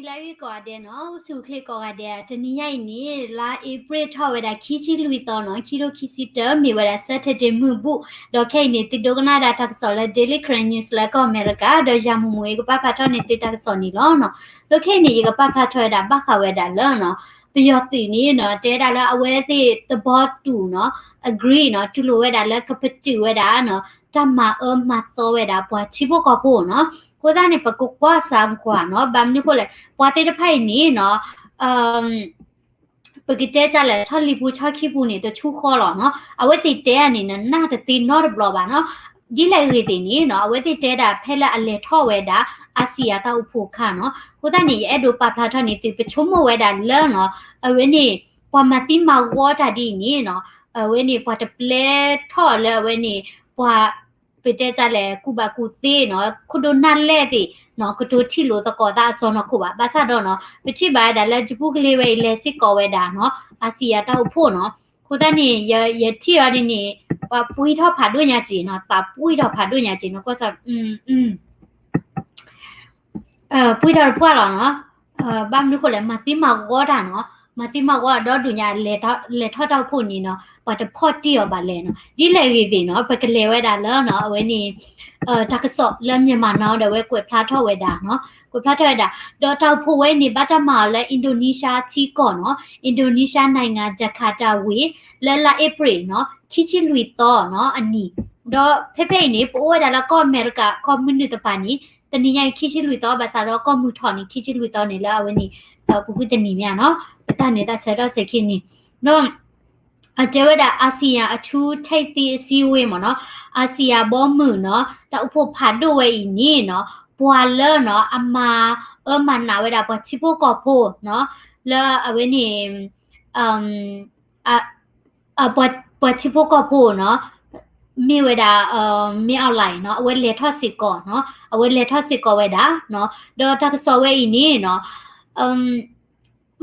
လၢဂ့ၢ်ကိးဂၤဒဲးနီၤ, အိၣ်ဆူၣ်အိၣ်ချ့ကိးဂၤဒဲး, တနံၤညါအံၤန့ၣ် လါအ့ဖြ့ၣ်ထီၣ်ဝဲဒၣ်ခံဆံလွံၢ်သီနီၤ, ခံထိခံဆံတၢ မ့ၢ်ဝဲဒၣ် Saturday မုၢ်ဘူၣ်, ဒီးခဲအံၤန့ၣ် သုဒိကနၣ်ဒၣ်တၢ်ကစီၣ်လၢ Daily Karen News လၢကီၢ်အမဲရကၤ, ဒီးယၤမူးမူး ယကပာ်ဖျါထီၣ်န့ၢ်သုတၢ်ကစီၣ်န့ၣ်လီၤနီၤ. ဒီးခဲအံၤန့ၣ် ယကပာ်ဖျါထီၣ်ဝဲဒၣ်ဘၣ်ဃးဝဲဒၣ်လၢနီၤ, ပယီၤသုးန့ၣ်နီၤ, တဲဒၣ်လၢအဝဲသ့ၣ်တဘီတူၢ်နီၤ, agree နီၤ, တူၢ်လိာ်ဝဲဒၣ်လၢကပတုာ်ဝဲဒၣ်နီၤ, တၢ်မၤအၢမၤသီဝဲဒၣ်ပှၤထံဖိကီၢ်ဖိနီၤ. အဃိသတးန့ၣ် ပကကွၢ်စၢ်ကွၢ်နီၤ, ဘၣ်မနုၤအဃိလဲၣ်, ပှၤသ့ၣ်တဖၣ်အံၤန့ၣ်နီၤ, ပကတဲဒ်လဲၣ်, ဆီလံၤပူၤဆီခံပူၤန့ၣ် တဆူဃီလီၤနီၤ. အဝဲသ့ၣ်တဲန့ၣ်နီၤ, နၢ်တသ့နီတဘျီဘၣ်နီၤ. ဒ်လဲၣ်ဂ့ၤသ့ၣ်န့ၣ်နီၤ, အဝဲသ့ၣ်တဲဒၣ်ဖဲလၢအလဲၤထီၣ်ဝဲဒၣ် အၤစံယၤတၢ်အိၣ်ဖှိၣ်အခါနီၤ. အဃိသတးန့ၣ် ယအဲၣ်ဒိးပာ်ဖျါထီၣ်န့ၢ်သု ပဆိကမိၣ်ဝဲဒၣ်လၢနီၤ, အဝဲန့ၣ် ပှၤမၤသံမၤဝီတၢ်ဒ်အံၤန့ၣ်နီၤ, အဝဲန့ၣ် ပှၤတပျဲထီၣ်လၢအဝဲန့ၣ် ပှၤ ပတဲဒ်လဲၣ်, ကူၣ်ဘၣ်ကူၣ်သ့နီၤ, ခိၣ်ဒိၣ်နၢ်လဲၢ်သ့ၣ်နီၤ, ကတိၤထံၣ်လိာ်သကိးသးအစီနီၤခိၣ်ဘၣ်. ဘၣ်ဆၣ်ဒီးနီၤ, ပထံၣ်ဘၣ်ဝဲဒၣ်လၢ ယပူၤကလ့ဝဲအံၤ လဲၤစ့ၢ်ကီးဝဲဒၣ်နီၤ, အၤစံယၤတၢ်အိၣ်ဖှိၣ်နီၤ. အဃိသတးန့ၣ် ယထံၣ်အီၤဒ်န့ၣ် ပှၤပှံထီၣ်ဖးဒိၣ်ညါက့ၤနီၤ, သးပှံထီၣ်ဖးဒိၣ်ညါက့ၤနီၤ, ကွၢ်စၢ် ပှံထီၣ်တပှၢ်လီၤနီၤ. ဘၣ်မနုၤအဃိလဲၣ်, မၤသံမၤဝီတၢ်နီၤ, မၤသံမၤဝီဒီဒူၣ်ညါ, လဲၤထီၣ်တၢ်အိၣ်ဖှိၣ်န့ၣ်နီၤ, ပှၤတဖီၣ်တ့ၢ်အီၤဘၣ်လဲၣ်နီၤ. ဒ်လဲၣ်ဂ့ၤသ့ၣ်နီၤ, ပကလဲၤဝဲဒၣ်လၢနီၤ, အဝဲန့ၣ် တၢ်ကစီၣ်လၢ Myanmar Now ဒီးအဝဲကွဲးဖျါထီၣ်ဝဲဒၣ်နီၤ, ကွဲးဖျါထီၣ်ဝဲဒၣ်, ဒီးတၢ်အိၣ်ဖှိၣ်ဝဲန့ၣ် ဘၣ်တၢ်မၤအီၤလၢ Indonesia ထံကီၢ်နီၤ, Indonesia နိုင်ငံ Jakarta ဝ့ၢ်, လၢလါအ့ဖြ့ၣ်နီၤ, ခံဆံလွံၢ်သီနီၤအနံၤ. ဒီးဖဲဖဲအံၤန့ၣ် ပအိၣ်ဝဲဒၣ်လၢကီၢ်အမဲရကၤ ကီၢ်မုၢ်နုာ်တပၤန့ၣ် တနံၤညါအံၤ ခံဆံလွံၢ်သီ ဘၣ်ဆၣ်ဒီးကီၢ်မုၢ်ထီၣ်န့ၣ် ခံဆံလွံၢ်သီန့ၣ်လၢအဝဲန့ၣ် ပူၤကွံာ်တနံၤမ့ၢ်ဧါနီၤ, ပတၢ်န့ၣ်တၢ်ဆၢကတီၢ်စဲၤခံန့ၣ်, ဒီး အတဲဝဲဒၣ် အၤစံယၤအထူးထိပ်သီးအစည်းအဝေးမ့ၢ်နီၤ, အၤစံယၤဘီမုၢ်နီၤ, တၢ်အိၣ်ဖှိၣ်ဖးဒိၣ်ဝဲအံၤန့ၣ်နီၤ, ပှၤလၢနီၤ အမၤအၢမၤနးဝဲဒၣ်ပှၤထံဖိကီၢ်ဖိနီၤ, လၢအဝဲန့ၣ် ပှၤထံဖိကီၢ်ဖိနီၤ, မ့ၢ်ဝဲဒၣ် မ့ၢ်အီၣ်လဲၣ်နီၤ, အဝဲလဲၤထီၣ်စ့ၢ်ကီးနီၤ, အဝဲလဲၤထီၣ်စ့ၢ်ကီးဝဲဒၣ်နီၤ, ဒီးတၢ်ကစီၣ်ဝဲအံၤန့ၣ်နီၤ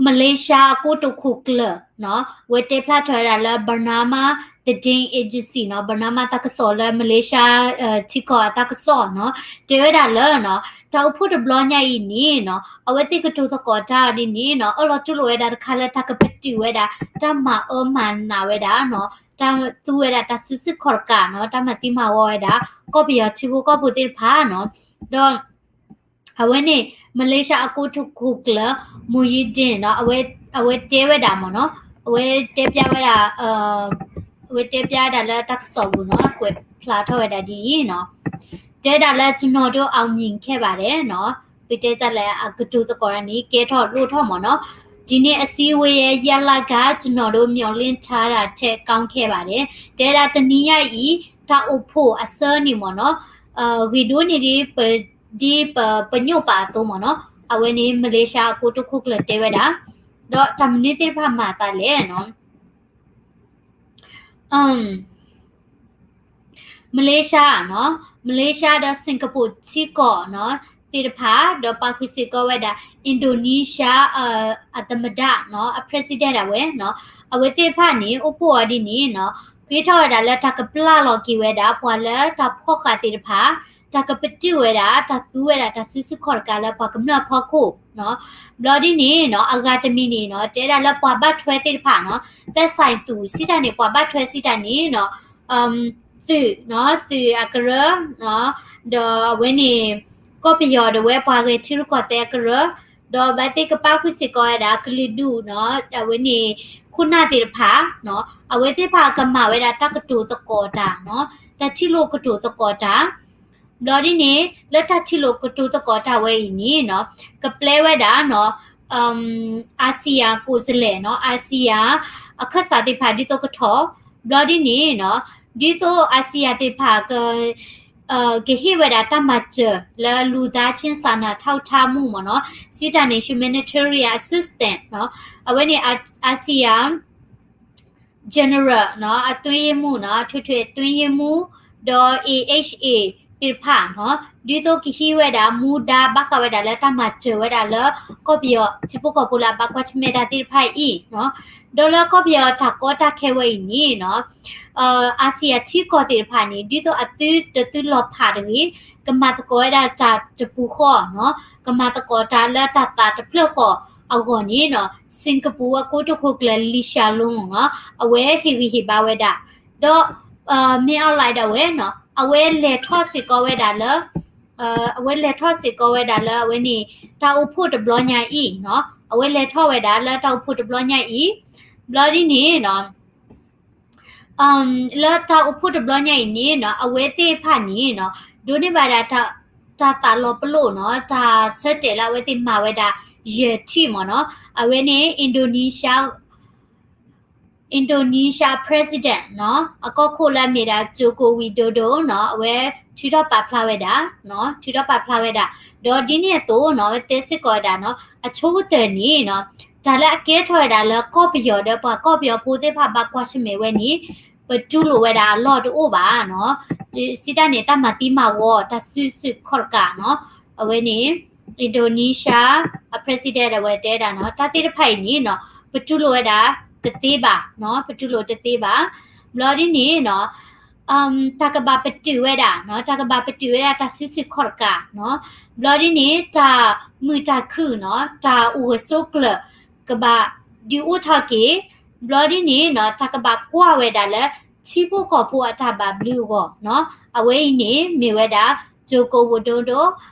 မလ့ၡါအကိတိာ်ခိၣ်ကျၢၢ်နီၤ, အဝဲတဲဖျါထီၣ်ဝဲဒၣ်လၢ Bernamaသတင်းAgency နီၤ, Bernama တၢ်ကစီၣ်လၢ မလ့ၡါ ထံကီၢ်အတၢ်ကစီၣ်နီၤ, တဲဝဲဒၣ်လၢနီၤ, တၢ်အိၣ်ဖှိၣ်တဘျီညါအံၤန့ၣ်နီၤ, အဝဲသ့ၣ်ကတိၤသကိးတၢ်ဒ်န့ၣ်နီၤ, အၢၣ်လီၤတူၢ်လိာ်ဝဲဒၣ်တခါလၢတၢ်ကပတုာ်ဝဲဒၣ် တၢ်မၤအၢမၤနးဝဲဒၣ်နီၤ, တၢ်သူဝဲဒၣ်တၢ်စုဆူၣ်ခီၣ်တကးနီၤ, တၢ်မၤသံမၤဝီဝဲဒၣ် ကီၢ်ပယီၤထံဖိကီၢ်ဖိသ့ၣ်တဖၣ်နီၤ, ဒီး အဝဲန့ၣ် မလ့ၡါအကိတိာ်ခိၣ်ကျၢၢ် Muhyiddin နီၤ, အဝဲတဲဝဲဒၣ်မ့ၢ်နီၤ, အဝဲတဲဖျါဝဲဒၣ် အဝဲတဲဖျါဝဲဒၣ်လၢတၢ်ကစီၣ်ပူၤနီၤ, ကွဲးဖျါထီၣ်ဝဲဒၣ်ဒ်အံၤနီၤ, တဲဒၣ်လၢ ကျွန်တော်တို့ အောင်မြင်ခဲ့ပါတယ် နီၤ, ပတဲဒ်လဲၣ်အကတိၤသကိးန့ၣ် ကဲထီၣ်လိၣ်ထီၣ်မ့ၢ်နီၤ, ဒီနေ့အစည်းအဝေးရဲ့ရလဒ်က ကျွန်တော်တို့မျှော်လင့်ထားတာထက်ကောင်းခဲ့ပါတယ် တဲဒၣ်တနံၤညါအံၤ တၢ်အိၣ်ဖှိၣ်အဆၢန့ၣ်မ့ၢ်နီၤ, ဂ့ၤဒိၣ်န့ၢ်ဒ်ပ ဒ်ပ ပညိၣ်ပာ်အသိးမ့ၢ်နီၤ, အဝဲန့ၣ် မလ့ၡါအကိတိာ်ခိၣ်ကျၢၢ်တဲဝဲဒၣ်, ဒီးတၢ်မနုၤသ့ၣ်တဖၣ်မၤအသးလဲၣ်နီၤ, မလ့ၡါနီၤ, မလ့ၡါဒီး စင်္ကာပူထံကီၢ်နီၤ, သ့ၣ်တဖၣ် ဒီးပာ်ဃုာ်စ့ၢ်ကီးဝဲဒၣ် Indonesia အသမ္မတနီၤ, အ president ဒၣ်ဝဲနီၤ, အဝဲသ့ၣ်တဖၣ်န့ၣ် အိၣ်ဖှိၣ်အီၤဒ်န့ၣ်နီၤ, ဃ့ထီၣ်ဝဲဒၣ်လၢတၢ်ကပျၢ်လီၤက့ၤဝဲဒၣ် ပှၤလၢတၢ်ဖီၣ်ဃာ်သ့ၣ်တဖၣ်, တၢ်ကပတုာ်ဝဲဒၣ် တၢ်သူဝဲဒၣ်တၢ်စုဆူၣ်ခီၣ်တကးလၢပှၤကမျၢၢ်အဖီခိၣ်နီၤ, ဘျီဒ်န့ၣ်နီၤ, အဂၤတမံၤန့ၣ်နီၤ, တဲဒၣ်လၢပှၤဘၣ်ထွဲသ့ၣ်တဖၣ်နီၤ, သက်ဆိုင်သူ စံးတၢ်န့ၣ် ပှၤဘၣ်ထွဲစံးတၢ်န့ၣ်နီၤ, သုးနီၤ, သုးအကရၢနီၤ, ဒီးအဝဲန့ၣ် ကီၢ်ပယီၤဒၣ်ဝဲပှၤဂဲၤထံရူၢ်ကီၢ်သဲးအကရၢ, ဒီးဘၣ်သ့ၣ်ကပာ်ဃုာ်စ့ၢ်ကီးဝဲဒၣ် ကလုာ်ဒူၣ်နီၤ, အဝဲန့ၣ် ခိၣ်နၢ်သ့ၣ်တဖၣ်နီၤ, အဝဲသ့ၣ်တဖၣ်ကမၤဝဲဒၣ်တၢ်ကတိၤသကိးတၢ်နီၤ, တၢ်ထံၣ်လိာ်ကတိၤသကိးတၢ် ဘျီဒ်န့ၣ် လၢတၢ်ထံၣ်လိာ်ကတိၤသကိးတၢ်ဝဲအံၤန့ၣ်နီၤ, ကပျဲဝဲဒၣ်နီၤ, အၤစံယၤကိးစလဲၣ်နီၤ, အၤစံယၤ အခၢၣ်စးသ့ၣ်တဖၣ်ဒ်သိးကထီၣ်, ဘျီဒ်န့ၣ်နီၤ, ဒ်သိးအၤစံယၤသ့ၣ်တဖၣ် ကဟ့ၣ်ဝဲဒၣ်တၢ်မၤစၢၤလၢ လူသားချင်းစာနာထောက်ထားမှု မ့ၢ်နီၤ, စံးတၢ်န့ၣ် humanitarian assistance နီၤ, အဝဲန့ၣ် အၤစံယၤ general နီၤ, အတွင်းရေးမှူးနီၤ, အထွေထွေအတွင်းရေးမှူး ဒီး AHA သ့ၣ်တဖၣ်နီၤ, ဒ်သိးကဟံးဝဲဒၣ် မူဒါ ဘၣ်ဃးဝဲဒၣ်လၢတၢ်မၤစၢၤဝဲဒၣ်လၢ ကီၢ်ပယီၤထံဖိကီၢ်ဖိလၢအဘၣ်ကွၢ်ဆၢၣ်မဲာ်တၢ်သ့ၣ်တဖၣ်အံၤနီၤ, ဒီးလၢကီၢ်ပယီၤတၢ်ကီတၢ်ခဲဝဲအံၤန့ၣ်နီၤ, အၤစံယၤထံကီၢ်သ့ၣ်တဖၣ်န့ၣ် ဒ်သိးအသုတသုလီၤဖးတဂ့ၤ, ကမၤသကိးဝဲဒၣ်တၢ်တပူၤဃီနီၤ, ကမၤသကိးတၢ်လၢတၢ်သးတဖျၢၣ်ဃီအဂီၢ်န့ၣ်နီၤ, စ့ၣ်ကပူၤအကိတိာ်ခိၣ်ကျၢၢ် လံၡၤလူ နီၤ, အဝဲဟ့ၣ်ဂံၢ်ဟ့ၣ်ဘါဝဲဒၣ်, ဒီး မင်းအောင်လှိုင် ဒၣ်ဝဲနီၤ, အဝဲလဲၤထီၣ်စ့ၢ်ကီးဝဲဒၣ်လၢ အဝဲလဲၤထီၣ်စ့ၢ်ကီးဝဲဒၣ်လၢအဝဲန့ၣ် တၢ်အိၣ်ဖှိၣ်တဘျီညါအံၤနီၤ, အဝဲလဲၤထီၣ်ဝဲဒၣ်လၢတၢ်အိၣ်ဖှိၣ်တဘျီညါအံၤ, ဘျီဒ်န့ၣ်နီၤ လၢတၢ်အိၣ်ဖှိၣ်တဘျီညါအံၤန့ၣ်နီၤ, အဝဲသ့ၣ်တဖၣ်န့ၣ်နီၤ, ဒိးန့ၢ်ဘၣ်ဒၣ် တၢ်သးလီၤပလိာ်နီၤ, တၢ်ဆၢတဲာ်လၢအဝဲသ့ၣ်မၤဝဲဒၣ် ယဲၢ်ထံၣ်မ့ၢ်နီၤ, အဝဲန့ၣ် Indonesia Indonesia President နီၤ, အကီၢ်ခိၣ်လၢအမ့ၢ်ဒၣ် Joko Widodo နီၤ, အဝဲထုးထီၣ်ပာ်ဖျါဝဲဒၣ်, ထုးထီၣ်ပာ်ဖျါဝဲဒၣ်, ဒီးဒ်န့ၣ်အသိးနီၤ, အဝဲတဲစ့ၢ်ကီးဝဲဒၣ်နီၤ, အဆိကတၢၢ်န့ၣ်နီၤ, တၢ်လၢအကဲထီၣ်ဝဲဒၣ်လၢကီၢ်ပယီၤဒီးပှၤကီၢ်ပယီၤဖိသ့ၣ်တဖၣ်ဘၣ်ကွၢ်ဆၢၣ်မဲာ်ဝဲန့ၣ်, ပတူၢ်လိာ်ဝဲဒၣ်အလီၢ်တအိၣ်ဘၣ်နီၤ, စံးတၢ်န့ၣ် တၢ်မၤသံမၤဝီ တၢ်စုဆူၣ်ခီၣ်တကးနီၤ, အဝဲန့ၣ် Indonesia အ president အဝဲတဲဒၣ်နီၤ, တၢ်သ့ၣ်တဖၣ်အံၤန့ၣ်နီၤ, ပတူၢ်လိာ်ဝဲဒၣ်တသ့ဘၣ်နီၤ, ပတူၢ်လိာ်တသ့ဘၣ်, ဘျီဒ်န့ၣ်နီၤ, တၢ်ကဘၣ်ပတုာ်ဝဲဒၣ်နီၤ, တၢ်ကဘၣ်ပတုာ်ဝဲဒၣ်တၢ်စုဆူၣ်ခီၣ်တကးနီၤ, ဘျီဒ်န့ၣ် တၢ်မုာ်တၢ်ခုၣ်နီၤ, တၢ်အိၣ်ဂၢၢ်ဆိးကျၢၤ ကဘၣ်ဒုးအိၣ်ထီၣ်က့ၤ, ဘျီဒ်န့ၣ်နီၤ, တၢ်ကဘၣ်ကွၢ်ဝဲဒၣ်လၢ ထံဖိကီၢ်ဖိအတၢ်ဘၣ်ဘျုးအဂီၢ်နီၤ, အဝဲအံၤန့ၣ် မ့ၢ်ဝဲဒၣ် Joko Widodo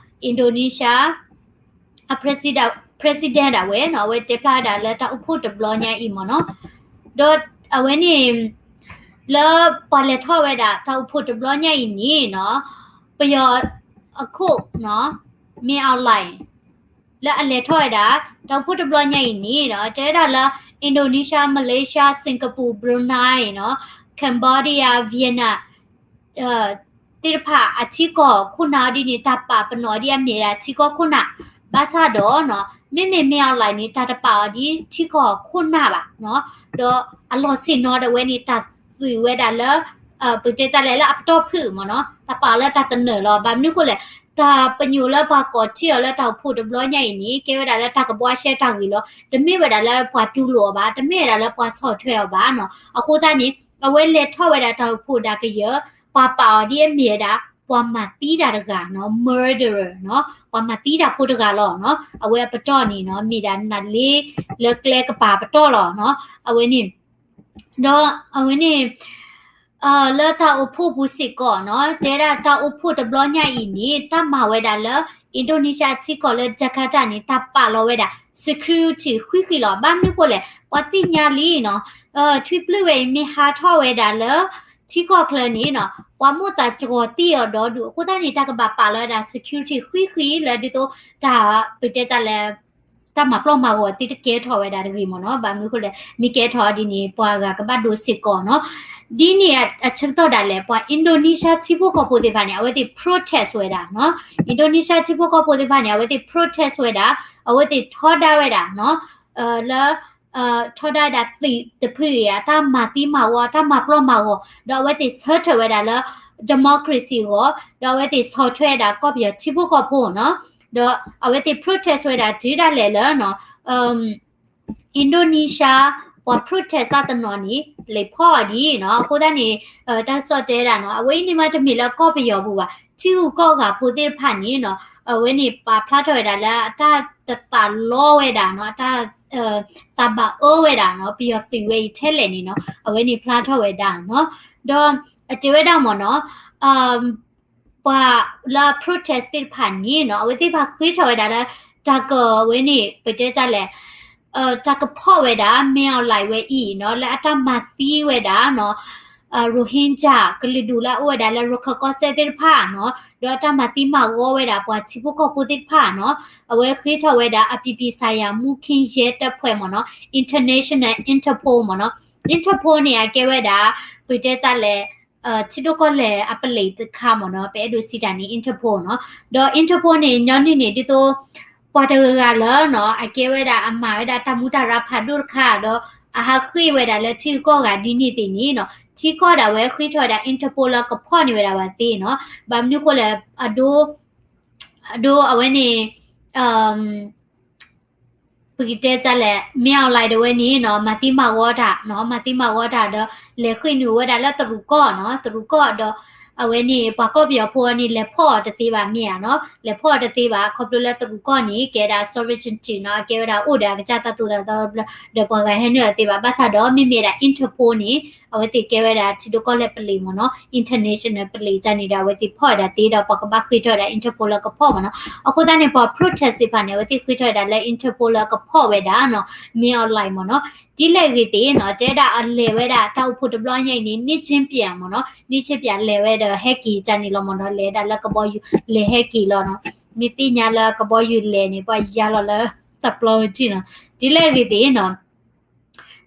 Indonesia အ president ဒၣ်ဝဲနီၤ, အဝဲတဲဖျါဝဲဒၣ်လၢတၢ်အိၣ်ဖှိၣ်တဘျီညါအံၤမ့ၢ်နီၤ, ဒီးအဝဲန့ၣ် လၢပှၤလဲၤထီၣ်ဝဲဒၣ်တၢ်အိၣ်ဖှိၣ်တဘျီညါအံၤန့ၣ်နီၤ, ပယီၤအခိၣ်နီၤ, Min Aung Hlaing လၢအလဲၤထီၣ်ဝဲဒၣ် တၢ်အိၣ်ဖှိၣ်တဘျီညါအံၤန့ၣ်နီၤ, တဲဝဲဒၣ်လၢ Indonesia, Malaysia, Singapore, Brunei နီၤ, Cambodia, Vietnam သ့ၣ်တဖၣ်အထံကီၢ်ခိၣ်နၢ်အီၤဒ်န့ၣ် တၢ်ပာ်ပနီၣ်အီၤဒ်အမ့ၢ်ဒၣ်ထံကီၢ်ခိၣ်နၢ်, ဘၣ်ဆၣ်ဒီးနီၤ, မ့မ့ၢ် Min Aung Hlaing န့ၣ် တၢ်တပာ်အီၤဒ်ထံကီၢ်ခိၣ်နၢ်ဘၣ်နီၤ, ဒီးအလီၢ်ဆ့ၣ်နီၤဒၣ်ဝဲန့ၣ် တၢ်သုးဝဲဒၣ်လၢ ပကတဲတၢ်လဲၣ်လၢအပတီၢ်ဖုၣ်မ့ၢ်နီၤ, တၢ်ပာ်အီၤလၢတၢ်သနၢၣ်လီၤ. ဘၣ်မနုၤအဃိလဲၣ်, တၢ်ပညိၣ်လၢပှၤကိးထံၣ်အီၤလၢတၢ်အိၣ်ဖှိၣ်တဘျီညါအံၤန့ၣ် ကဲဝဲဒၣ်လၢတၢ်ကဘှါရှဲတၢ်ဂ့ၢ်လီၤ. တမ့ၢ်ဝဲဒၣ်လၢပှၤတူၢ်လိာ်အီၤဘၣ်, တမ့ၢ်ဝဲဒၣ်လၢပှၤဆီၣ်ထွဲအီၤဘၣ်နီၤ. အဃိသတးန့ၣ် အဝဲလဲၤထီၣ်ဝဲဒၣ်တၢ်အိၣ်ဖှိၣ်ဒၣ်ကယၢၢ်, ပှၤပာ်အီၤဒ်အမ့ၢ်ဝဲဒၣ် ပှၤမၤသံတၢ်တဂၤနီၤ, murderer နီၤ, ပှၤမၤသံတၢ်ဖိတဂၤလီၤနီၤ. အဝဲအပတီၢ်န့ၣ်နီၤ မ့ၢ်ဒၣ်နၤလ့လၢကျဲကပၤပတီၢ်လီၤနီၤ. အဝဲန့ၣ် ဒီးအဝဲန့ၣ် လၢတၢ်အိၣ်ဖှိၣ်ပူၤစ့ၢ်ကီးနီၤ, တဲဒၣ်တၢ်အိၣ်ဖှိၣ်တဘျီညါအံၤန့ၣ် တၢ်မၤဝဲဒၣ်လၢ Indonesia ထံကီၢ်လၢ Jakarta န့ၣ် တၢ်ပာ်လီၤဝဲဒၣ် security ဃံဃံလီၤ. ဘၣ်မနုၤအဃိလဲၣ်, ပှၤသ့ၣ်ညါလံနီၤ, ထွံၣ်ပျုၢ်ဝဲအံၤ မ့ၢ်ဟးထီၣ်ဝဲဒၣ်လၢ ထံကီၢ်ချၢန့ၣ်နီၤ, ပှၤမိၣ်သးစှီၤသံအီၤဒီဒူၣ်, အဃိသတးန့ၣ် တၢ်ကဘၣ်ပာ်လီၤဝဲဒၣ် security ဃံဃံလၢဒ်သိး တၢ်ပတဲတၢ်လဲၣ် တၢ်မၤပျီၢ်မၤဂီၤသုတကဲထီၣ်ဝဲဒၣ်တဂ့ၤမ့ၢ်နီၤ. ဘၣ်မနုၤအဃိလဲၣ်, မ့ၢ်ကဲထီၣ်ဒ်န့ၣ် ပှၤဂၤကဘၣ်ဒိစ့ၢ်ကီးနီၤ. ဒ်န့ၣ်အဆၢကတီၢ်ဒၣ်လဲာ် ပှၤ Indonesia ထံဖိကီၢ်ဖိသ့ၣ်တဖၣ်န့ၣ် အဝဲသ့ၣ် protest ဝဲဒၣ်နီၤ. Indonesia ထံဖိကီၢ်ဖိသ့ၣ်တဖၣ်န့ၣ် အဝဲသ့ၣ် protest ဝဲဒၣ်, အဝဲသ့ၣ်ထီဒါဝဲဒၣ်နီၤ, လၢ ထီဒါဝဲဒၣ်သုးတဖုအံၤ အတၢ်မၤသံမၤဝီ အတၢ်မၤပျီၢ်မၤဂီၤ, ဒီးအဝဲသ့ၣ်ဆၢထၢၣ်ဝဲဒၣ်လၢ democracy အဂီၢ်, ဒီးအဝဲသ့ၣ်ဆီၣ်ထွဲဝဲဒၣ်ကီၢ်ပယီၤထံဖိကီၢ်ဖိနီၤ. ဒီးအဝဲသ့ၣ် protest ဝဲဒၣ်တုၤဒၣ်လဲာ်လၢ Indonesia ပှၤ protest သးတနီၤန့ၣ် ပျဲၢ်ဖီအီၤဒ်နီၤ. အဃိသတးန့ၣ် တၢ်ကစီၣ်တဲဒၣ်နီၤ, အဝဲအံၤန့ၣ်မးတမ့ၢ်လၢကီၢ်ပယီၤပူၤဘၣ်, ထံဂုၤကီၢ်ဂၤဖိသ့ၣ်တဖၣ်န့ၣ်နီၤ, အဝဲန့ၣ်ပာ်ဖျါထီၣ်ဝဲဒၣ်လၢအတၢ်တသးလီဝဲဒၣ်နီၤ, အတၢ် သးဘၣ်အၢဝဲဒၣ်နီၤ, ပယီၤသုးဝဲအံၤထဲလဲၣ်န့ၣ်နီၤ, အဝဲန့ၣ်ဖျါထီၣ်ဝဲဒၣ်နီၤ. ဒီးအတဲဝဲဒၣ်မ့ၢ်နီၤ, ပှၤလၢ protest သ့ၣ်တဖၣ်န့ၣ်နီၤ, အဝဲသ့ၣ်တဖၣ်ဃ့ထီၣ်ဝဲဒၣ်လၢ တၢ်ကဝဲန့ၣ် ပတဲတၢ်လဲၣ်, တၢ်ကဖီၣ်ဝဲဒၣ် မင်းအောင်လှိုင် ဝဲအံၤနီၤ, လၢအတၢ်မၤသံဝဲဒၣ်နီၤ Rohingya ကလုာ်ဒူၣ်လၢအအိၣ်ဝဲဒၣ်လၢ ရခိုင်ကီၢ်စဲၣ်သ့ၣ်တဖၣ်နီၤ, ဒီးအတၢ်မၤသံမၤဝီဝဲဒၣ်ပှၤထံဖိကီၢ်ဖိသ့ၣ်တဖၣ်နီၤ, အဝဲဃ့ထီၣ်ဝဲဒၣ် အပြည်ပြည်ဆိုင်ရာ မူခင်းရဲတပ်ဖွဲ့ မ့ၢ်နီၤ, International Interpol မ့ၢ်နီၤ, Interpol န့ၣ် အကဲဝဲဒၣ် ပတဲတၢ်လဲၣ် ထံဒိၣ်ကီၢ်လဲၢ်အပလံးတခါမ့ၢ်နီၤ, ပအဲၣ်ဒိးစံးတၢ်န့ၣ် Interpol နီၤ, ဒီး Interpol န့ၣ် ညီနုၢ်န့ၣ် ဒ်သိး ပှၤတဂၤဂၤလၢနီၤ, အကဲဝဲဒၣ် အမၤဝဲဒၣ်တၢ်မူတၢ်ရၢဖးဒိၣ်တခါဒီး အဟးဃ့ၢ်ဝဲဒၣ်လၢထံဂုၤကီၢ်ဂၤဒ်န့ၣ်သ့ၣ်န့ၣ်နီၤ, ထံကီၢ်ဒၣ်ဝဲဃ့ထီၣ်ဝဲဒၣ် Interpol လၢကဖီၣ်န့ၢ်ဝဲဒၣ်ဝဲသ့နီၤ. ဘၣ်မနုၤအဃိလဲၣ်, အဒိ အဒိအဝဲန့ၣ် အ ပကတဲတၢ်လဲၣ် မင်းအောင်လှိုင် ဒီးဝဲန့ၣ်နီၤ မၤသံမၤဝီတၢ်နီၤ မၤသံမၤဝီတၢ်ဒီး လဲၤဃ့ၢ်နုာ်ဝဲဒၣ်လၢတရူးကီၢ်နီၤ တရူးကီၢ်ဒီး အဝဲန့ၣ် ပှၤကီၢ်ပယီၤဖိန့ၣ် လဲၤဖီၣ်အီၤတသ့ဘၣ်မ့ၢ်ဧါနီၤ လဲၤဖီၣ်အီၤတသ့ဘၣ် ခီဖျိလၢတရူးကီၢ်န့ၣ် ကဲဒၣ် sovereignty နီၤ အကဲဝဲဒၣ်အိၣ်ဒီးအကစၢ်တၢ်သိၣ်တၢ်သီ ဒီးပှၤဂၤဟဲနုာ်အီၤသ့ဘၣ် ဘၣ်ဆၣ်ဒီး မ့မ့ၢ်ဒၣ် Interpol န့ၣ် အဝဲသ့ၣ်ကဲဝဲဒၣ်ထံဒိၣ်ကီၢ်လဲၢ်ပလံးမ့ၢ်နီၤ international ပလံးတၢ်န့ၣ်ဒီး အဝဲသ့ၣ်ဖီၣ်ဝဲဒၣ်သ့ဒီး ပှၤကဘၣ်ဃ့ၢ်ထီၣ်ဝဲဒၣ် Interpol လၢကဖီၣ်မ့ၢ်နီၤ အဃိသတးန့ၣ် ပှၤ protest သ့ၣ်တဖၣ်န့ၣ် အဝဲသ့ၣ်ဃ့ၢ်ထီၣ်ဝဲဒၣ်လၢ Interpol လၢကဖီၣ်ဝဲဒၣ်နီၤ မင်းအောင်လှိုင် မ့ၢ်နီၤ ဒ်လဲၣ်ဂ့ၤသ့ၣ်နီၤ တဲဒၣ်အလဲၤဝဲဒၣ်တၢ်အိၣ်ဖှိၣ်တဘျီညါအံၤန့ၣ် နှစ်ချင်းပြန် မ့ၢ်နီၤ နှစ်ချင်းပြန် လဲၤဝဲဒီးဟဲက့ၤတၢ်န့ၣ်လီၤမ့ၢ်နီၤ လဲၤဒၣ်လၢကဘီယူၤ လဲၤဟဲက့ၤလီၤနီၤ မ့ၢ်သ့ၣ်ညါလၢကဘီယူၤလဲၤန့ၣ် ပှၤယါလီၤလၢတၢ်ပျီဝဲထံၣ်နီၤ ဒ်လဲၣ်ဂ့ၤသ့ၣ်နီၤ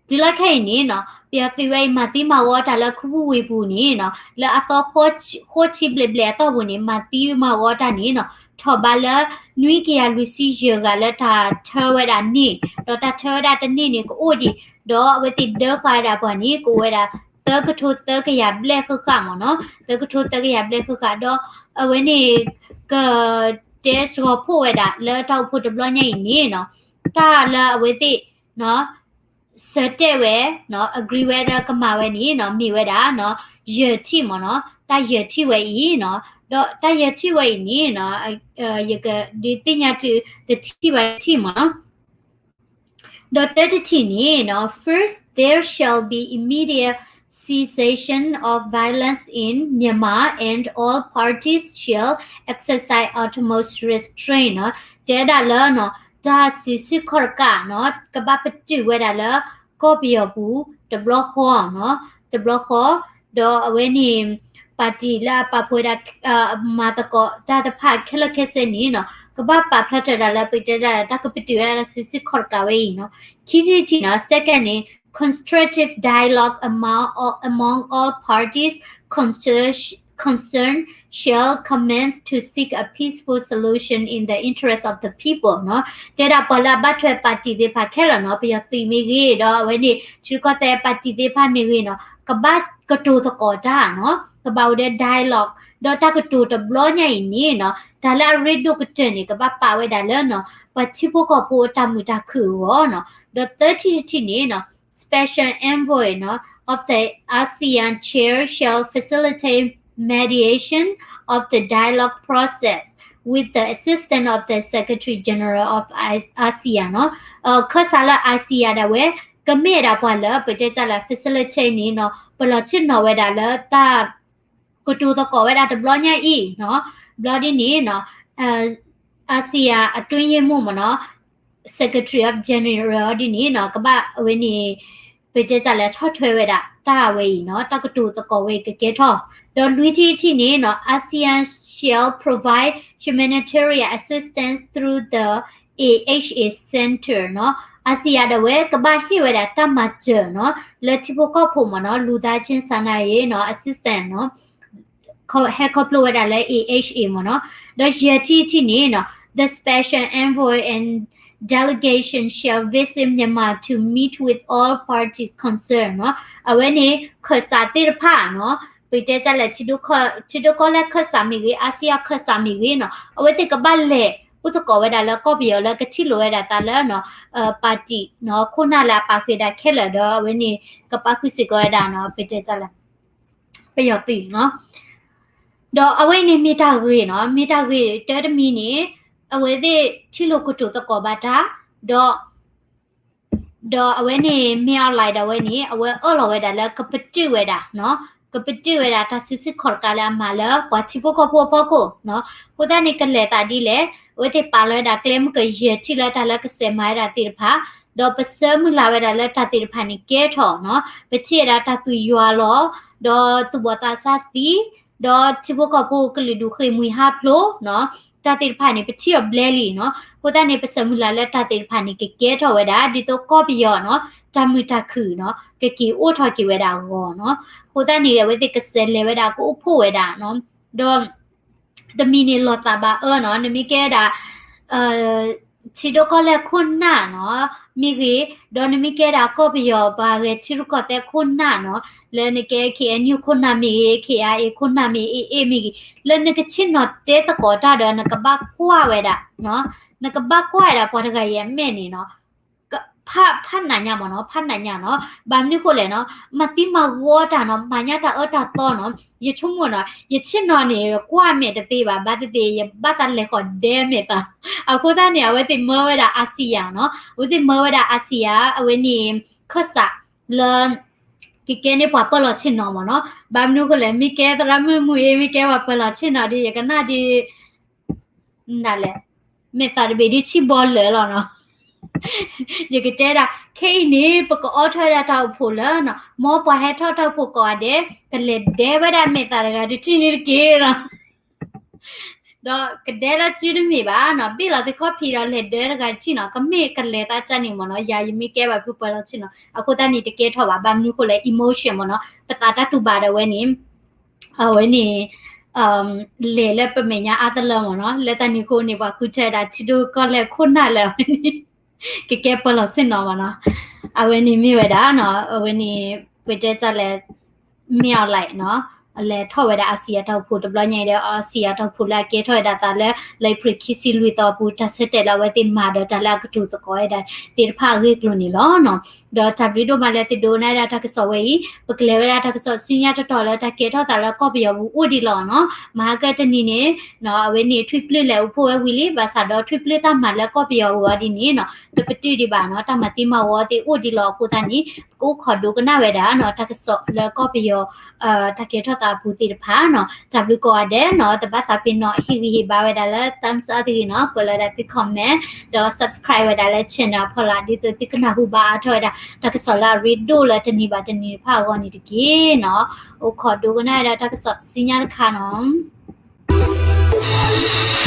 တုၤလၢခဲအံၤန့ၣ်နီၤ ပယီၤသုးဝဲအံၤ မၤသံမၤဝီတၢ်လၢခူပူၤဝ့ၢ်ပူၤန့ၣ်နီၤ လၢအသီဃိးဆံဘျဲၣ်ဘျဲၣ်အတီၢ်ပူၤန့ၣ် မၤသံမၤဝီတၢ်န့ၣ်နီၤ ထီၣ်ဘးလၢ နွံကယၤလွံၢ်ဆံယဲၢ်ဂၤလၢတၢ်ထၢဝဲဒၣ်န့ၣ် ဒီးတၢ်ထၢဝဲဒၣ်တန့ၢ်န့ၣ် ကအိၣ်ဒံး ဒီးအဝဲသ့ၣ်ဒၢဃာ်ဝဲဒၣ်ပှၤန့ၣ် ကအိၣ်ဝဲဒၣ် သၢကထိသၢကယၤဘျဲၣ်ဃၣ်ဃၣ်မ့ၢ်နီၤ သၢကထိသၢကယၤဘျဲၣ်ဃၣ်ဃၣ် ဒီးအဝဲန့ၣ် ကတဲစှီၤဖှိၣ်ဝဲဒၣ်လၢတၢ်အိၣ်ဖှိၣ်တဘျီညါအံၤန့ၣ်နီၤ တၢ်လၢအဝဲသ့ၣ် ဆၢတဲာ်ဝဲနီၤ agree ဝဲလၢကမၤဝဲန့ၣ်နီၤ မ့ၢ်ဝဲဒၣ်နီၤ ယဲၢ်ထံၣ်မ့ၢ်နီၤ တၢ်ယဲၢ်ထံၣ်ဝဲအံၤနီၤ ဒီးတၢ်ယဲၢ်ထံၣ်ဝဲအံၤန့ၣ်နီၤ ယကဒုးသ့ၣ်ညါတုၤတထံၣ်ဘၣ်တထံၣ်မ့ၢ်နီၤ ဒီးတၢတထံၣ်န့ၣ်နီၤ first, there shall be immediate cessation of violence in Myanmar and all parties shall exercise utmost restraint နီၤ တဲဒၣ်လၢနီၤ တၢ်စုဆူၣ်ခီၣ်တကးနီၤ ကဘၣ်ပတုာ်ဝဲဒၣ်လၢ ကီၢ်ပယီၤပူၤ တဘျီဃီနီၤ တဘျီဃီ ဒီးအဝဲန့ၣ် ပၣ်တံၣ်လၢအပာ်ဖှိၣ်ဝဲဒၣ် မၤသကိးတၢ်တဖၣ်ခဲလၢာ်ခဲဆ့န့ၣ်နီၤ ကဘၣ်ပာ်ဖျါထီၣ်ဒၣ်လၢပတဲတၢ် တၢ်ကပတုာ်ဝဲဒၣ်လၢစုဆူၣ်ခီၣ်တကးဝဲအံၤနီၤ ခံထံၣ်တထံၣ်နီၤ second န့ၣ် constructive dialogue among all, among all parties concerned shall commence to seek a peaceful solution in the interest of the people နီၤ တဲဒၣ်ပှၤလၢအဘၣ်ထွဲပၣ်တံၣ်သ့ၣ်တဖၣ်ခဲလၢာ်နီၤ ပယီၤသုးမ့ၢ်ဂ့ၤ ဒီးအဝဲန့ၣ် ထံကီၢ်သဲးပၣ်တံၣ်သ့ၣ်တဖၣ်မ့ၢ်ဂ့ၤနီၤ ကဘၣ်ကတိၤသကိးတၢ်နီၤ ကဘၣ်အိၣ်ဒီး dialogue ဒီးတၢ်ကတိၤတဘျီညါအံၤန့ၣ်နီၤ တၢ်လၢအရ့ဒိၣ်ကတၢၢ်န့ၣ် ကဘၣ်ပာ်ဝဲဒၣ်လၢနီၤ ပှၤထံဖိကီၢ်ဖိအတၢ်မုာ်တၢ်ခုၣ်အဂီၢ်နီၤ ဒီးသၢထံၣ်တထံၣ်န့ၣ်နီၤ special envoy နီၤ of the ASEAN chair shall facilitate mediation of the dialogue process with the assistance of the Secretary General of ASEAN နီၤ ခၢၣ်စးလၢ ASEAN ဒၣ်ဝဲ ကမ့ၢ်ဒၣ်ပှၤလၢပတဲတၢ်လၢ facilitate န့ၣ်နီၤ ပလီၤဆ့ၣ်နီၤဝဲဒၣ်လၢတၢ် ကတိၤသကိးဝဲဒၣ်တဘျီညါအံၤနီၤ ဘျီဒ်န့ၣ်နီၤ ASEAN အတွင်းရေးမှူး မ့ၢ်နီၤ Secretary of General ဒ်န့ၣ်နီၤ ကဘၣ်အဝဲန့ၣ် ပတဲတၢ်လၢဆီၣ်ထွဲဝဲဒၣ်တၢ်ဝဲအံၤနီၤ တၢ်ကတိၤသကိးဝဲအံၤကကဲထီၣ် ဒီးလွံၢ်ထံၣ်တထံၣ်န့ၣ်နီၤ ASEAN shall provide humanitarian assistance through the AHA Center နီၤ ASEAN ဒၣ်ဝဲကဘၣ်ဟ့ၣ်ဝဲဒၣ်တၢ်မၤစၢၤနီၤ လၢထံဖိကီၢ်ဖိ မ့ၢ်နီၤ လူသားချင်းစာနာရေးနီၤ assistance နီၤ ဟဲခီဖျိဝဲဒၣ်လၢ AHA မ့ၢ်နီၤ ဒီးယဲၢ်ထံၣ်တထံၣ်န့ၣ်နီၤ the special envoy and delegation shall visit Myanmar to meet with all parties concerned နီၤ အဝဲန့ၣ် ခၢၣ်စးသ့ၣ်တဖၣ်နီၤ ပတဲတၢ်လၢ ထံဒိၣ်ကီၢ်လဲၢ်ခၢၣ်စးမ့ၢ်ဂ့ၤ ASEAN ခၢၣ်စးမ့ၢ်ဂ့ၤနီၤ အဝဲသ့ၣ်ကဘၣ်လဲၤအိၣ်သကိးဝဲဒၣ်လၢကီၢ်ပယီၤလၢကထံၣ်လိာ်ဝဲဒၣ်သးလၢနီၤ party နီၤ ခိၣ်နၢ်လၢအပာ်ဃုာ်ဒၣ်ခဲလၢာ်ဒီး အဝဲန့ၣ် ကပာ်ဃုာ်စ့ၢ်ကီးဝဲဒၣ်နီၤ ပတဲတၢ်လၢ ပယီၤသုးနီၤ ဒီးအဝဲအံၤန့ၣ်မ့ၢ်တၢ်ဂ့ၤနီၤ မ့ၢ်တၢ်ဂ့ၤတၢ်တမံၤန့ၣ် အဝဲသ့ၣ်ထံၣ်လိာ်ကတိၤသကိးဘၣ်တၢ် ဒီး ဒီးအဝဲန့ၣ် မင်းအောင်လှိုင် ဒၣ်ဝဲန့ၣ် အဝဲအၢၣ်လီၤဝဲဒၣ်လၢကပတုာ်ဝဲဒၣ်နီၤ ကပတုာ်ဝဲဒၣ်တၢ်စုဆူၣ်ခီၣ်တကးလၢအမၤလၢ ပှၤထံဖိကီၢ်ဖိအဖီခိၣ်နီၤ အဃိသတးန့ၣ် ကလဲၤသးဒ်လဲၣ် အဝဲသ့ၣ်ပာ်လီၤဝဲဒၣ်ကျဲမုၢ်ကယဲၢ်ထံၣ်လၢတၢ်လၢကစဲးမၤဝဲဒၣ်သ့ၣ်တဖၣ် ဒီးပဆၢမုၢ်လၢ်ဝဲဒၣ်လၢတၢ်သ့ၣ်တဖၣ်န့ၣ်ကဲထီၣ်နီၤ ပထံၣ်ဝဲဒၣ်တၢ်သူၣ်ယွၤလီၤ ဒီးသူၣ်ဘီၣ်သးစၢ်သံ ဒီးထံဖိကီၢ်ဖိကလုာ်ဒူၣ်ဃ့ၢ်မှံဟးဖျိးနီၤ တၢ်သ့ၣ်တဖၣ်န့ၣ် ပထံၣ်အီၤဘျဲလံနီၤ အဃိသတးန့ၣ် ပဆၢမုၢ်လၢ်လၢတၢ်သ့ၣ်တဖၣ်န့ၣ် ကကဲထီၣ်ဝဲဒၣ် ဒ်သိးကီၢ်ပယီၤနီၤ တၢ်မုာ်တၢ်ခုၣ်နီၤ ကက့ၤအိၣ်ထီၣ်က့ၤဝဲဒၣ်အဂီၢ်နီၤ အဃိသတးန့ၣ် အဝဲသ့ၣ်ကစဲးလဲၤဝဲဒၣ်ကအိၣ်ဖှိၣ်ဝဲဒၣ်နီၤ ဒီး တမံၤန့ၣ်လီၤသးဘၣ်အၢနီၤ နမ့ၢ်ကဲဒၣ် ထံဒိၣ်ကီၢ်လဲၢ်ခိၣ်နၢ်နီၤ မ့ၢ်ဂ့ၤ ဒီးနမ့ၢ်ကဲဒၣ်ကီၢ်ပယီၤပှၤဂဲၤထံရူၢ်ကီၢ်သဲးခိၣ်နၢ်နီၤ လၢနကဲ KNU ခိၣ်နၢ်မ့ၢ်ဂ့ၤ KIA ခိၣ်နၢ်မ့ၢ် AA မ့ၢ်ဂ့ၤ လၢနကဆ့ၣ်နီၤတဲသကိးတၢ်ဒီး နကဘၣ်ကွၢ်ဝဲဒၣ် နကဘၣ်ကွၢ်ဝဲဒၣ်ပှၤတဂၤအံၤအမဲာ်န့ၣ်နီၤ ဖးနးညါမ့ၢ်နီၤ, ဖးနးညါနီၤ. ဘၣ်မနုၤဃိလဲၣ်နီၤ, မၤသံမၤဂီၤတၢ်နီၤ, မၤညါတၢ်အၢတၢ်သီနီၤ. ယဆိကမိၣ်နီၤ, ယဆ့ၣ်နီၤန့ၣ် ကွၢ်မဲာ်တသ့ဘၣ်, ဘၣ်သ့ၣ်သ့ၣ် ယဘၣ်သးလဲၤဃီၤဒဲမဲာ်သး. အဃိသတးန့ၣ် အဝဲသ့ၣ်မၢဝဲဒၣ် အစံယၤ နီၤ, အဝဲသ့ၣ်မၢဝဲဒၣ် အစံယၤ အဝဲန့ၣ် ခၢၣ်စးလၢ ကကဲန့ၢ်ပှၤပၢလီၤဆ့ၣ်နီၤမ့ၢ်နီၤ. ဘၣ်မနုၤဃိလဲၣ်, မ့ၢ်ကဲသရၣ်မုၣ်မုၢ်အံၤ မ့ၢ်ကဲပှၤပၢလီၤဆ့ၣ်နီၤဒီး ယကနၣ်ဒီး နလဲၣ်, မဲာ်သးတဘ့ၣ်ဒ်ဆံၣ်ဘီလၢာ်လီၤနီၤ. ယကတဲဒၣ် ခဲအံၤန့ၣ် ပကအိးထီၣ်ဝဲဒၣ်တၢ်အိၣ်ဖှိၣ်လၢနီၤ, မ်ပှၤဟဲထီၣ်တၢ်အိၣ်ဖှိၣ်ကိးဂၤဒဲး ကလဲၤဒဲဝဲဒၣ်မဲာ်သးတဂၤတထံၣ်န့ၣ်တက့ၢ်နီၤ. ဒီးကဒဲလၢစုတမ့ၢ်ဘၣ်နီၤ, ဘ့ၣ်လီၤသုခီၣ်ဖံးဒီးလဲၤဒဲတဂၤတထံၣ်နီၤ, ကမ့ၢ်ကလဲၤသးကၢ်န့ၣ်မ့ၢ်နီၤ, ယၤယမ့ၢ်ကဲပှၤဖုပၢလီၤဆ့ၣ်နီၤ အဃိသတးန့ၣ် တကဲထီၣ်ဘၣ်. ဘၣ်မနုၤဃိလဲၣ်, emotion မ့ၢ်နီၤ, ပသးတၢ်တူၢ်ဘၣ်ဒီးဝဲန့ၣ် အဝဲန့ၣ် လဲၤလၢပမဲာ်ညါအါတလၢမ့ၢ်နီၤ, လၢတၢ်န့ၣ်အဃိန့ၣ် ပှၤဃုထၢဒၣ်ထံဒိၣ်ကီၢ်လဲၢ်ခိၣ်နၢ်လၢအဝဲန့ၣ် ကကဲပၢလီၤဆ့ၣ်နီၤမ့ၢ်နီၤ. အဝဲန့ၣ်မ့ၢ်ဝဲဒၣ်နီၤ, အဝဲန့ၣ် ပတဲတၢ်လဲၣ် မ့ၢ်အီၤလဲၣ်နီၤ, လဲၤထီၣ်ဝဲဒၣ် အစံယၤ တၢ်အိၣ်ဖှိၣ်တဘျီညါအံၤဒီး အစံယၤ တၢ်အိၣ်ဖှိၣ်လၢအကဲထီၣ်ဝဲဒၣ်သးလၢ လၢအ့ဖြ့ၣ်ခံဆံလွံၢ်သီအပူၤ တၢ်ဆၢတဲာ်လၢအဝဲသ့ၣ်မၤဒီးတၢ်လၢအကတိၤသကိးဝဲဒၣ်သ့ၣ်တဖၣ်အဂ့ၢ်အကျိၤန့ၣ်လီၤနီၤ. ဒီးတၢ်ဘျုးဒိၣ်မးလၢသုဒိကနၣ်ဝဲဒၣ်တၢ်ကစီၣ်ဝဲအံၤ, ပကလဲၤဝဲဒၣ်တၢ်ကစီၣ်ဆူညါတတီၤလၢတၢ်ကဲထီၣ်သးလၢကီၢ်ပယီၤပူၤအိၣ်ဒံးလီၤနီၤ. မဟါကတနံၤန့ၣ် အဝဲန့ၣ်ထွံၣ်ပျုၢ်လဲၤအိၣ်ဖှိၣ်ဝဲဝံၤလံ, ဘၣ်ဆၣ်ဒီးထွံၣ်ပျုၢ်တၢ်မၤလၢကီၢ်ပယီၤပူၤအီၤဒ်န့ၣ်နီၤ, တပတုာ်ဒံးဘၣ်နီၤ, တၢ်မၤသံမၤဝီသ့ၣ်အိၣ်ဒံးလီၤ. အဃိသတးန့ၣ် ပကအိၣ်ခိးဒိကနၣ်ဝဲဒၣ်နီၤ, တၢ်ကစီၣ်လၢကီၢ်ပယီၤ တၢ်ကဲထီၣ်သးအပူၤသ့ၣ်တဖၣ်နီၤ. တၢ်ဘျုးကိးဂၤဒဲးနီၤ, တဘၣ်သးပ့ၤနီၣ်ဟ့ၣ်ဂံၢ်ဟ့ၣ်ဘါဝဲဒၣ်လၢ thumbs up တဂ့ၤနီၤ, ကွဲးလီၤဝဲဒၣ်သု comment ဒီး subscribe ဝဲဒၣ်လၢ channel အဖီလာ် ဒ်သိးသုကနၢ်ဟူဘၣ်အါထီၣ်ဝဲဒၣ် တၢ်ကစီၣ်လၢအရ့ဒိၣ်လၢတနံၤဘၣ်တနံၤတဖၣ်အဂီၢ်န့ၣ်တက့ၢ်နီၤ. အိၣ်ခိးဒိကနၣ်ဝဲဒၣ်တၢ်ကစီၣ်ဆူညါတခါနီၤ.